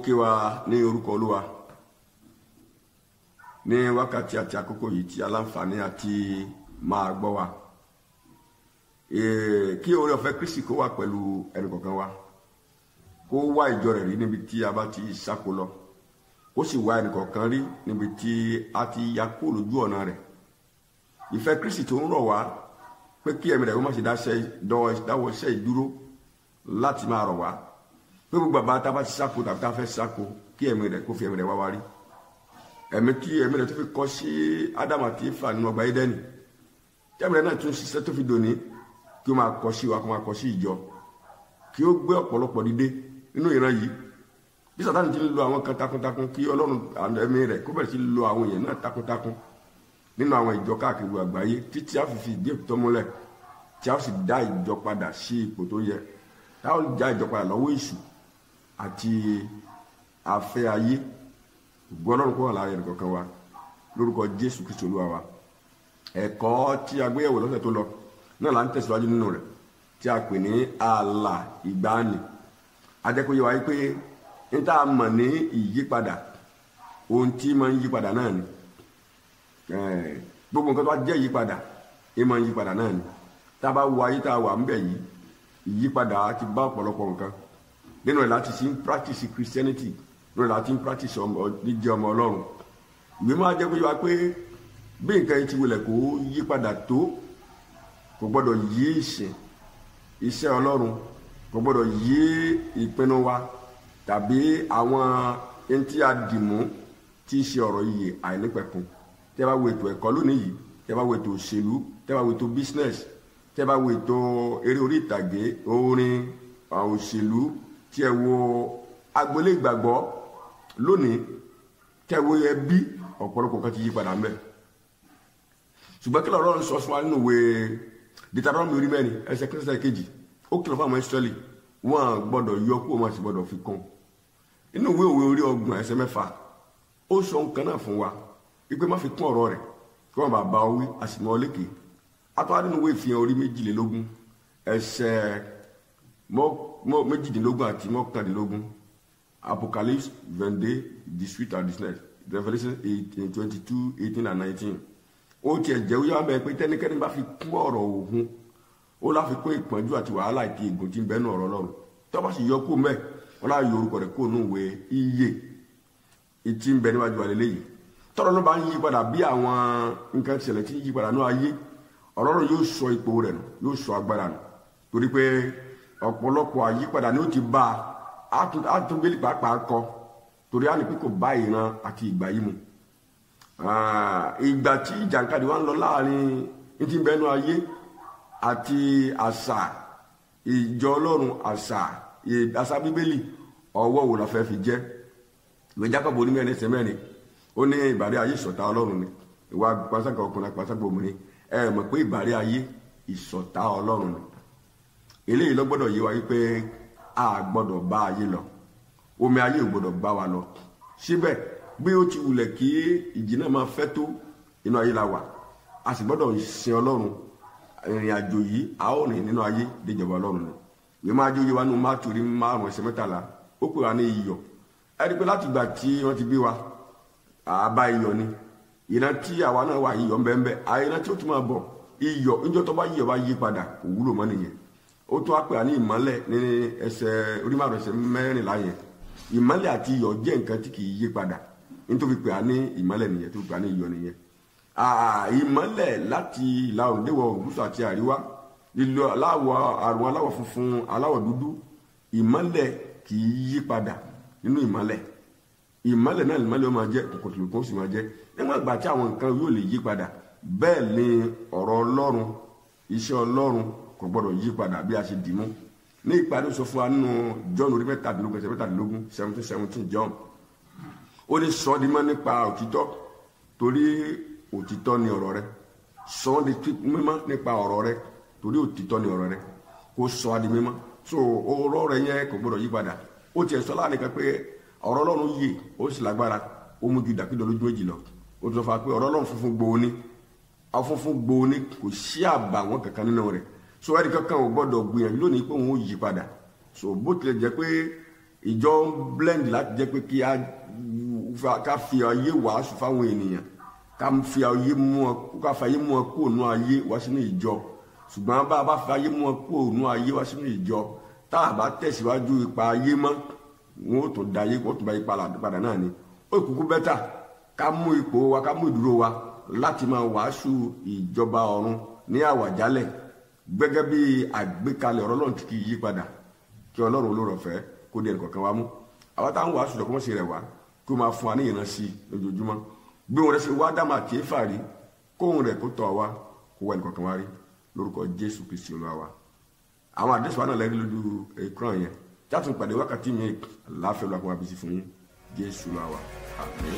Kí wa ní orúkọ Olúwa ní wákàtí àti àkókò yìí tí aláǹfààní àti máa gbọ́ wa. Kí oore ọ̀fẹ́ Kristi kó wà pẹ̀lú ẹnìkọ̀ọ̀kan wa, kó wá ìjọ rẹ̀ rí níbi tí a bá ti sáko lọ, kó sì wá ẹnìkọ̀ọ̀kan rí níbi tí a ti ya kó lójú ọ̀nà rẹ̀. Ìfẹ́ Kristi tó ń rọ̀ wá pé kí ẹ̀mí rẹ̀ kó má ṣe dáwọ́ iṣẹ́ ìdúró láti máa rọ̀ wá, pé gbogbo àbá tá a bá ti sáko tàbí tá a fẹ́ sáko, kí ẹ̀mí rẹ̀ kó fi ẹ̀mí rẹ̀ wá wá rí. Ẹ̀mí tí ẹ̀mí rẹ̀ tó fi kọ́ sí Ádámù àti Éfà nínú ọgbà Édẹ́nì, tí ẹ̀mí rẹ̀ náà tún ṣiṣẹ́ tó fi dòní, kí ó máa kọ́ sí wa, kó máa kọ́ sí ìjọ, kí ó gbé ọ̀pọ̀lọpọ̀ dìde nínú ìran yìí. Bí Sátánì ti ń lo àwọn kan takuntakun, kí Ọlọ́run ẹ̀mí rẹ̀ kó bẹ̀rẹ̀ sí lo àwọn èèyàn náà takuntakun nínú àwọn ìjọ káàkiri àgbáyé, títí a fi fi ìdí òtítọ́ múlẹ̀, tí a sì dá ìjọ padà sí ipò tó yẹ, tá a dá ìjọ padà lọ́wọ́ èṣù àti afẹ́ ayé. Ògo Ọlọ́run kó wà lára ẹnì kọ̀ọ̀kan wa lórúkọ Jésù Kristi Olúwa wa. Ẹ̀kọ́ tí a gbéyẹ̀wò lọ́sẹ̀ tó lọ náà là ń tẹ̀síwájú nínú rẹ̀, tí a pè ní ààlà ìgbàanì. A jẹ́ kó yé wa pé ní tá a mọ̀ ní ìyípadà, ohun tí máa ń yípadà náà ni. Gbogbo nǹkan tó bá jẹ́ ìyípadà, é máa ń yípadà náà ni. Tá a bá wo ayé tá a wà ń bẹ̀ yìí, ìyípadà ti bá ọ̀pọ̀lọpọ̀ nǹkan nínú rẹ̀ láti ṣe ń practice Christianity, nínú rẹ̀ láti ń practice jíjẹ́ ọmọ Ọlọ́run. Ìwé máa jẹ́ kó yé wa pé bí nǹkan yìí ti wulẹ̀ kó yípadà tó, kò gbọ́dọ̀ yí ìsìn iṣẹ́ Ọlọ́run, kò gbọ́dọ̀ yí ìpinnu wa tàbí àwọn ẹni tí a dì mú tí í ṣe ọ̀rọ̀ ìyè àìnípẹ̀kun. Tẹ́ bá wo ètò ẹ̀kọ́ lónìí yìí, tẹ́ bá wo ètò òṣèlú, tẹ́ bá wo ètò business, tẹ́ bá wo ètò eré orí ìtàgé, orin, òṣèlú, tí ẹ wo agboolé ìgbàgbọ́ lónìí, tẹ́ wo ẹbí, ọ̀pọ̀lọpọ̀ kan ti yí padà ńbẹ̀. Ṣùgbọ́n kí lọ́rọ̀ ń sọ fún wa nínú ìwé Deuteronomy orí 4 ẹsẹ̀ 2, ó kìlọ̀ fún àwọn Ísírẹ́lì, wọ́n gbọ́dọ̀ yọ kúrò, wọ́n sì gbọ́dọ̀ fi kún. Inú ìwé Òwe orí 30 ẹsẹ̀ 6, ó sọ nǹkan náà fún wa wípé má fi kún ọ̀rọ̀ rẹ̀ kí wọ́n bá bá ọ wí, a sì mọ́ ọ lékè. Atọ́wá nínú ìwé Ìfihàn orí 22 ẹsẹ̀ 18 àti 19, Apocalypse 22, 18 and 19, Revelation 22, 18 and 19. Ó tiẹ̀ jẹ́ wíwá bẹ́ẹ̀ pé tẹ́nikẹ́ni bá fi kún ọ̀rọ̀ òun, ó láfi kún ìpọ́njú àti wàhálà àti ègún tí ń bẹ́nu ọ̀rọ̀ Ọlọ́run. Tó bá sì yọ kó mẹ́, wọ́n láà yọ orúkọ rẹ̀ kó nù wé iye ìtì ń bẹ níwájú wa lélẹ́yìí. Tọ́rọ̀ ló bá ń yí padà bí àwọn nǹkan ìṣẹ̀lẹ̀ tí ń yí padà ní ayé, Ọlọ́run yóò sọ ipò rẹ̀ nù, yóò sọ agbára nù, torí pé ọ̀pọ̀lọpọ̀ àyípadà ni ó ti bá a àtúngbélé pàápàá kọ, torí á ní pé kò bá ìran àti ìgbà yìí mu. Ìgbà tí ìjàǹkadì wa ń lọ láàrin ní ti ń bẹnu ayé àti àṣà ìjọ Ọlọ́run, àṣà Bíbélì, ọwọ́ wo la fẹ́ fi jẹ́? Ìwé Jákọ́bù orí 4 ẹsẹ̀ 4, ó ní ìbàrí ayé ìṣọ̀tá Ọlọ́run ni, ìwà pàṣàgà ọkùnrin pàṣàgà obìnrin. Ẹ mọ̀ pé ìbàrí ayé ìṣọ̀tá Ọlọ́run ni. Eléyìí ló gbọ́dọ̀ yé wa wípé a gbọ́dọ̀ bá ayé lọ, omi ayé ò gbọ́dọ̀ bá wa lọ. Síbẹ̀ bí ó ti wulẹ̀ kí ìjì náà máa fẹ́ tó, inú ayé la wà, a sì gbọ́dọ̀ sin Ọlọ́run. Ìrìn àjò yìí a ó rìn nínú ayé déjọba Ọlọ́run ni. Ìwé máa jó yé wa nínú Mátíù orí 5 ẹsẹ̀ 13, ó pè wá ní iyọ̀. Ẹ rí i pé láti ìgbà tí wọ́n ti bí wa, àbá iyọ̀ ni. Ìran tí àwa náà wà, iyọ̀ ńbẹ́ńbẹ́. Ìran tí ó tún máa bọ̀, iyọ̀ níjọ́ tó bá yíyọ̀ bá yí padà, kò wúlò mọ́ nìyẹn. Ó tún wá pè wá ní ìmọ́lẹ̀ ní ẹsẹ̀ orí 5 ẹsẹ̀ 14 yẹn. Ìmọ́lẹ̀ àti iyọ̀ jẹ́ nǹkan tí kì í yí padà, nítorí pè wá ní ìmọ́lẹ̀ nìyẹn, tó pè wá ní iyọ̀ nìyẹn. Ìmọ́lẹ̀ láti ìlà oòrùn déwọ̀ gúúsù àti àríwá, lílo aláwọ̀ àrùn aláwọ̀ funfun, aláwọ̀ dúdú, ìmọ́lẹ̀ kì í yí padà nínú ìmọ́lẹ̀. Ìmọ́lẹ̀ náà ìmọ́lẹ̀ ó máa jẹ́, kòkòtò kò sì máa jẹ́. Níwọ̀n ìgbà tí àwọn nǹkan yóò lè yí padà, bẹ́ẹ̀ ni ọ̀rọ̀ Ọlọ́run, iṣẹ́ Ọlọ́run kò gbọ́dọ̀ yí padà bí a ṣe dì mú. Ní ìparí sọ fún wa nínú John orí 17 ẹsẹ̀ 17, 17 John, ó ní sọ di mọ́ nípa òtítọ́, torí òtítọ́ ni ọ̀rọ̀ rẹ. Sọ di mímọ́ nípa ọ̀rọ̀ rẹ, torí òtítọ́ ni ọ̀rọ̀ rẹ. Kó sọ di mímọ́. So ọ̀rọ̀ rẹ yẹn kò gbọ́dọ̀ yí padà. Ó tiẹ̀ sọ láàrin kan pé ọ̀rọ̀ Ọlọ́run yè, ó sì lágbára, ó mú ju ìdàkídọ̀ lójú méjì lọ. Ó tún sọ fún wa pé ọ̀rọ̀ Ọlọ́run funfun gbòó ni, funfun gbòó ni, kò sí àbàwọ́n kankan nínú rẹ̀. So ẹnì kankan ò gbọ́dọ̀ gbìyànjú lónìí pé òun ó yí padà. So bó tilẹ̀ jẹ́ pé Ìjọ ń blend láti jẹ́ pé kí ká fi ayé wàásù fáwọn ènìyàn, ká fi ayé mú wọn, ká fi ayé mú wọn kúrò nú ayé wá sínú ìjọ. Ṣùgbọ́n bá a bá fi ayé mú wọn kúrò nú ayé wá sínú ìjọ, tá a bá tẹ̀síwájú ipa ayé mọ́, wọn ó tún da ayé, wọn ó tún bá ipa padà náà ni. Ó kúkú bẹ́tà ká mú ipò wa, ká mú ìdúró wa láti máa wàásù ìjọba ọ̀run ní àwàjálẹ̀ gẹ́gẹ́ bí àgbékalẹ̀ ọ̀rọ̀ Ọlọ́run tí kì í yí padà. Kí Ọlọ́run olórọ̀fẹ́ kó dé ẹnìkọ̀ọ̀kan wa mú. Àwa táwọn wàásù lọ kọ́mọ́sí rẹ̀ wá, kí ó máa fún wa ní ìrántí lójoojúmọ́ bí òun rẹ̀ ṣe wá Ádámù àti Éfà rí, kóun rẹ̀ kó tọ̀ wá, kó wá ẹnìkọ̀ọ̀kan wá rí lórúkọ Jésù Kristi Olúwa wa. Àwọn àdéṣùwà náà lẹ́rí lójú ekran yẹn. Játún pàdé wákàtí mi láfẹ́ Olúwa kó wá bí sí fún yín. Jésù Olúwa wa, àmín.